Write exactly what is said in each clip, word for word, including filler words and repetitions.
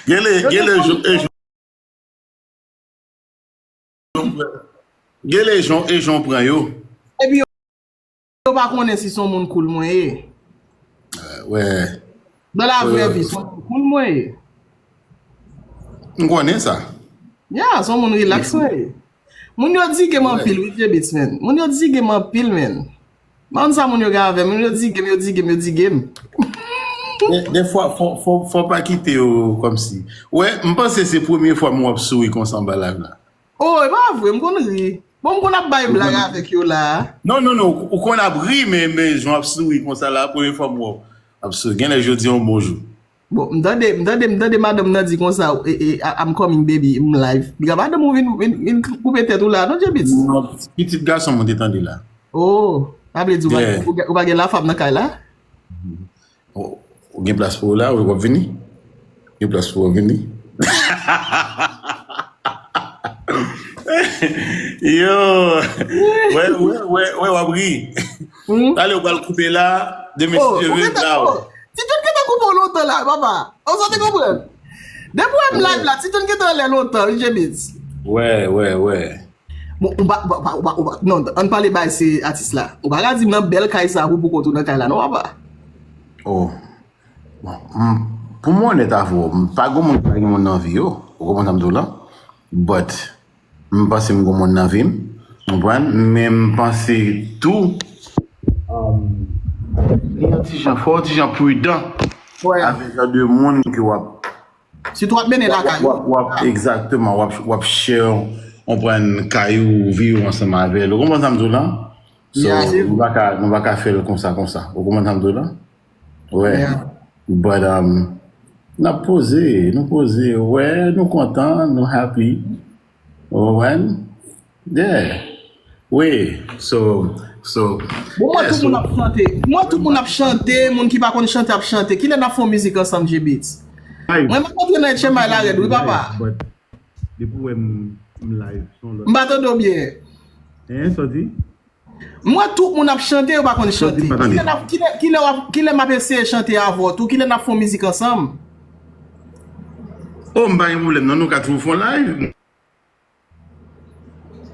Gen lè, gen lè, jan, e jan, gen lè, jan, e jan pran yo. Epi yo pa konnen si se yon moun cool mwen ye. Wè. Dans la vraie vie, se yon moun cool mwen ye. M konnen sa. Yeah, se yon moun relax mwen ye. Moun yo dige m anpil, wi, J-Beatz, man. Moun yo dige m anpil, man. M pa konn sa moun yo gen avè m, moun yo dige m, yo dige m, yo dige m. De, de fwa, fò, fò, fò pa kite yo kòmsi. Wè, m panse se premye fwa m wè w ap souri konsa anba live la. Oh, e pa vre, m konn ri. Bon, m konn ap bay blag avèk yo la. Non, non, non, ou konn ap ri, men, men jan w ap souri konsa la, premye fwa m wè w ap souri. Gen lè jodi a yon bon jou. Bon, m tande, m tande, m tande madanm nan di konsa, e, e, I- I'm coming, baby, m live. Piga madanm ou vin, vin, vin koupe tèt ou la, non, J-Beatz? Non, pitit gason mwen te tande la. Oh, sa vle di ou pa, yeah, ou, ou pa gen lafanm nan kay la? Ou, ou gen plas pou ou la, ou w ap vini? Gen plas pou ou w ap vini? Yo! Wè, wè, wè, wè, w ap ri. Hmm? Talè ou pral koupe la, demen si Dye vle, la. Oh, Ti John gentan koupe w lontan la, papa. Ou sa te konprann? Depi w wè m live la, Ti John gentan anlè lontan, wi, J-Beatz. Wè, wè, wè. Bon, ou pa, ou pa, ou pa, ou pa, non, ann pale bay serye atis la. Ou pa ka di m nan bèl kay sa pou, pou kont ou nan kay la, non, papa. Oh. Bon, m, pou mwen onèt avè w, m pa gon moun ki pa gen moun nan vi yo. Ou konprann sa m di w la? But, m panse m gon moun nan vi m. Ou konprann? Men m panse tou, um, li yon ti jan, fò w ti jan pridan avè jan de moun ke w ap Sitou w ap mennen lakay ou. W ap, w ap, egzakteman, w ap, w ap share, w ap pran kay ou, vi ou ansanm avè l. Ou konprann sa m di w la? So, yeah, se nou pa ka, nou pa ka fè l konsa, konsa. Ou konprann sa m di w la? Wè. Yeah. But, um, n ap poze, nou poze. Wè, nou kontan, nou happy. Ou konprann? Yeah. Wi, so, so, bon, mwen, tout moun ap chante. Mwen, tout moun ap chante, moun ki pa konn chante ap chante. Kilè n ap fè yon mizik ansanm, J-Beatz? Mwen, m ap antre nan H M I la rèd, wi, papa. But, depi w wè m, m live, son lòt. M pa tande w byen. Hein, sa w di? Mwen, tout moun ap chante, yo pa konn chante. Kilè n ap, kilè, kilè w ap, kilè m ap eseye chante avè w tou, kilè n ap fè yon mizik ansanm? Oh, m pa gen pwoblèm, non, nou ka toujou fè yon live.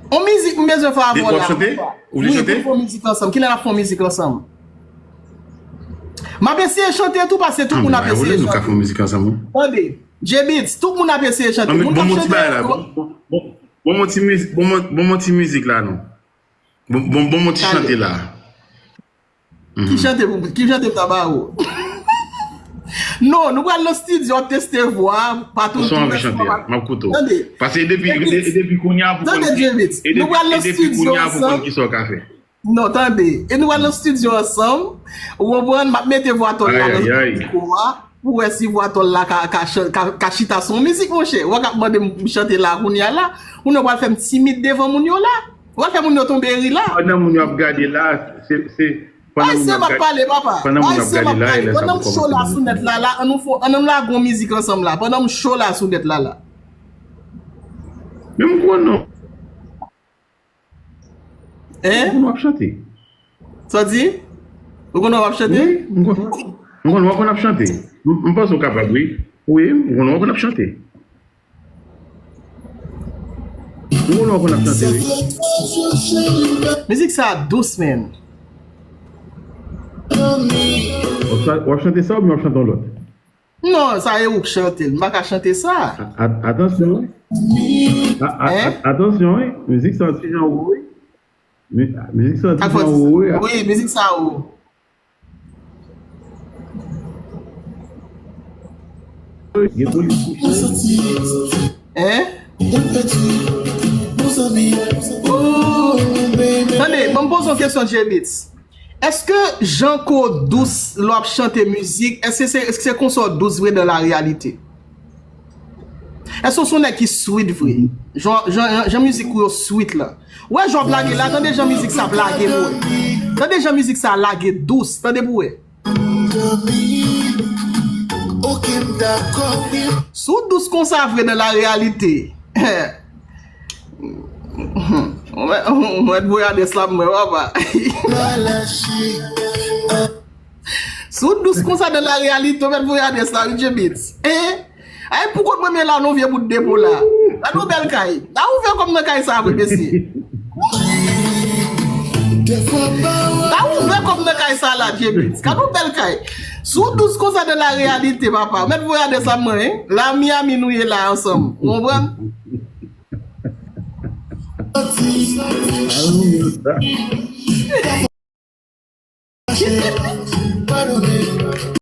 On mizik m bezwen fè avè w la. Ou vle chante? Ou vle chante? Wi, pou n fè on mizik ansanm. Kilè n ap fè on mizik ansanm? M ap eseye chante tou, paske tout moun ap eseye chante. Nou ka fè on mizik ansanm, wi. Tande, J-Beatz, tout moun ap eseye chante. Moun k ap chante yo. Bon, bon, bon, bon, bon, bon ti mizik, bon, bon, bon, bon ti mizik la, non. Bon, bon, bon, bon ti chante la. Ki chante pou, ki chante m ta ba ou? Non, nou pral nan estidyo, w ap teste vwa, pa tou. Kisa w anvi chante a? M ap koute w. Tande. Paske depi, e, e depi kounye a pou konn, tande, J-Beatz. E depi, nou pral nan estidyo ansanm. Kisa w ka fè. Non, tande. E nou pral nan estidyo ansanm. Ou konprann? M ap mete vwa tòl la nan mikwo a. Pou wè si vwa tòl la ka, ka, ka, ka chita sou yon mizik, monchè. Ou wè k ap mande m chante la kounye a la. Kounye a w pral fè m timid devan moun yo la. Ou pral fè moun yo tonbe ri la. Pandan moun yo ap gade la, se, se, pandan moun yo ap gade, pandan moun yo ap gade la, e lè sa pou kòmanse. Pandan m cho la sou nèt la, la, ann nou fè, ann nou lage yon mizik ansanm la. Pandan m cho la sou nèt la, la. Men m konn non. Hein? M konn w ap chante. Sa w di? Ou konn w ap chante? Wi, m konn, m konn w ap chante. M, m panse w kapab, wi. Wi, m konn w ap chante. M konn w ap chante, wi. Mizik sa dous, man. W ap cha-, w ap chante sa oubyen w ap chante yon lòt? Non, sa e ou k chante l. M pa ka chante sa. A-, a-, atansyon, wi. A-, a-, a-, atansyon, wi. Mizik sa ti jan ou, wi. Mi-, mizik sa ti jan ou, wi. Wi, mizik sa ou. Gen polis kouche. Hein? Oh! Tande, ban m poze yon kesyon, J-Beatz. Èske jan ke w dous lè w ap chante mizik, èske se, èske se konsa w dous vre dans la réalité? Èske w se yon nèg ki sweet vre? Jan, jan, jan, jan mizik ou yo sweet la. Ou wè jan w ap lage la, tande jan mizik sa ap lage pou wè. Tande jan mizik sa lage dous, tande pou wè. Si w dous konsa vre dans la réalité. Mwen, mwen voye adrès la pou mwen, papa. Si w dous konsa nan la reyalite, w mèt voye adrès la, wi, J-Beatz. Hein? Ay, pou kont mwen, men la, non, vye bout depo la. Gad yon bèl kay. Gad ouvè kòm nan kay sa, vre, mesye. Gad ouvè kòm nan kay sa la, J-Beatz. Gad yon bèl kay. Si w dous konsa nan la reyalite, papa. Mèt voye adrès la, mwen, hein? La, Miami, nou ye la, ansanm. Ou konprann?